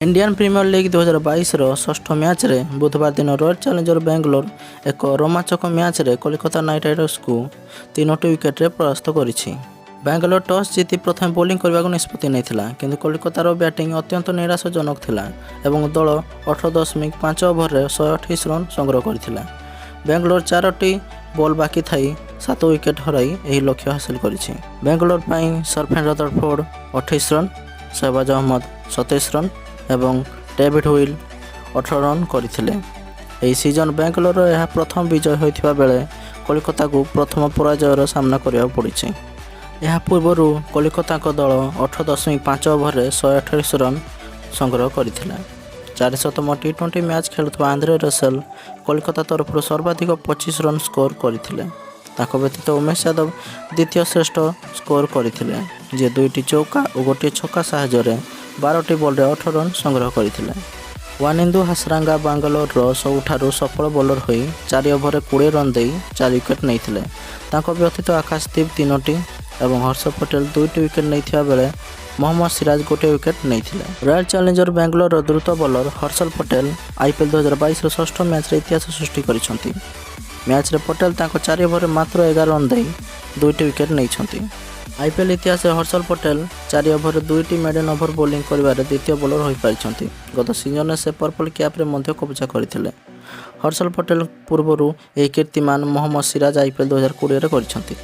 Indian premier league 2022ର ଷଷ୍ଠ ମ୍ୟାଚ୍ରେ ବୁଧବାର ଦିନ ରୟାଲ ଚ୍ୟାଲେଞ୍ଜର ବାଙ୍ଗାଲୋର ଏକ ରୋମାଞ୍ଚକ ମ୍ୟାଚ୍ରେ କଲିକତା ନାଇଟ୍ ରାଇଡର୍ସକୁ ତିନୋଟି ୱିକେଟରେ ପରାସ୍ତ କରିଛି। ବାଙ୍ଗାଲୋର ଟସ୍ ଜିତି ପ୍ରଥମେ ବୋଲିଂ କରିବାକୁ ନିଷ୍ପତ୍ତି ନେଇଥିଲା, କିନ୍ତୁ କଲିକତାର ବ୍ୟାଟିଂ ଅତ୍ୟନ୍ତ ନିରାଶାଜନକ ଥିଲା ଏବଂ ଦଳ 18.5 ଓଭରରେ 128 ରନ୍ ସଂଗ୍ରହ କରିଥିଲା। ବାଙ୍ଗାଲୋର ଚାରୋଟି ବଲ୍ ବାକି ଥାଇ 7 ୱିକେଟ୍ ହରାଇ ଏହି ଲକ୍ଷ୍ୟ ହାସଲ କରିଛି। ବାଙ୍ଗାଲୋର ପାଇଁ Sherfane Rutherford 28 run, Shahbaz Ahmed 27 run ଏବଂ ଡେଭିଡ୍ ୱିଲି 18 ରନ୍ କରିଥିଲେ। ଏହି ସିଜନ୍ ବାଙ୍ଗାଲୋରର ଏହା ପ୍ରଥମ ବିଜୟ ହୋଇଥିବା ବେଳେ କଲିକତାକୁ ପ୍ରଥମ ପରାଜୟର ସାମ୍ନା କରିବାକୁ ପଡ଼ିଛି। ଏହା ପୂର୍ବରୁ କଲିକତାଙ୍କ ଦଳ 18.5 ଓଭରରେ 128 ରନ୍ ସଂଗ୍ରହ କରିଥିଲା। 400ତମ ଟି-20 ମ୍ୟାଚ୍ ଖେଳୁଥିବା ଆନ୍ଦ୍ରେ ରସେଲ କଲିକତା ତରଫରୁ ସର୍ବାଧିକ 25 ରନ୍ ସ୍କୋର କରିଥିଲେ। ତାଙ୍କ ବ୍ୟତୀତ ଉମେଶ ଯାଦବ ଦ୍ୱିତୀୟ ଶ୍ରେଷ୍ଠ ସ୍କୋର କରିଥିଲେ, ଯିଏ ଦୁଇଟି ଚୌକା ଓ ଗୋଟିଏ ଛକା ସାହାଯ୍ୟରେ 12ଟି ବଲ୍ରେ 18 ରନ୍ ସଂଗ୍ରହ କରିଥିଲେ। ୱାନିନ୍ଦୁ ହାସରାଙ୍ଗା ବାଙ୍ଗାଲୋରର ସବୁଠାରୁ ସଫଳ ବୋଲର ହୋଇ 4 ଓଭରରେ 20 ରନ୍ ଦେଇ 4 ୱିକେଟ୍ ନେଇଥିଲେ। ତାଙ୍କ ବ୍ୟତୀତ ଆକାଶଦୀପ ତିନୋଟି ଏବଂ ହର୍ଷଲ ପଟେଲ ଦୁଇଟି ୱିକେଟ୍ ନେଇଥିବା ବେଳେ ମହମ୍ମଦ ସିରାଜ ଗୋଟିଏ ୱିକେଟ୍ ନେଇଥିଲେ। ରୟାଲ ଚ୍ୟାଲେଞ୍ଜର ବାଙ୍ଗାଲୋରର ଦ୍ରୁତ ବୋଲର ହର୍ଷଲ ପଟେଲ ଆଇପିଏଲ୍ 2022ର ଷଷ୍ଠ ମ୍ୟାଚ୍ରେ ଇତିହାସ ସୃଷ୍ଟି କରିଛନ୍ତି। ମ୍ୟାଚ୍ରେ ପଟେଲ ତାଙ୍କ 4 ଓଭରରେ ମାତ୍ର 11 ରନ୍ ଦେଇ ଦୁଇଟି ୱିକେଟ୍ ନେଇଛନ୍ତି। ଆଇପିଏଲ୍ ଇତିହାସରେ ହର୍ଷଲ ପଟେଲ 4 ଓଭରରେ ଦୁଇଟି ମେଡେନ୍ ଓଭର ବୋଲିଂ କରିବାରେ ଦ୍ୱିତୀୟ ବୋଲର ହୋଇପାରିଛନ୍ତି। ଗତ ସିଜନରେ ସେ ପର୍ପଲ୍ କ୍ୟାପ୍ରେ ମଧ୍ୟ କବଜା କରିଥିଲେ। ହର୍ଷଲ ପଟେଲ ପୂର୍ବରୁ ଏହି କୀର୍ତ୍ତିମାନ ମହମ୍ମଦ ସିରାଜ ଆଇପିଏଲ୍ 2020ରେ କରିଛନ୍ତି।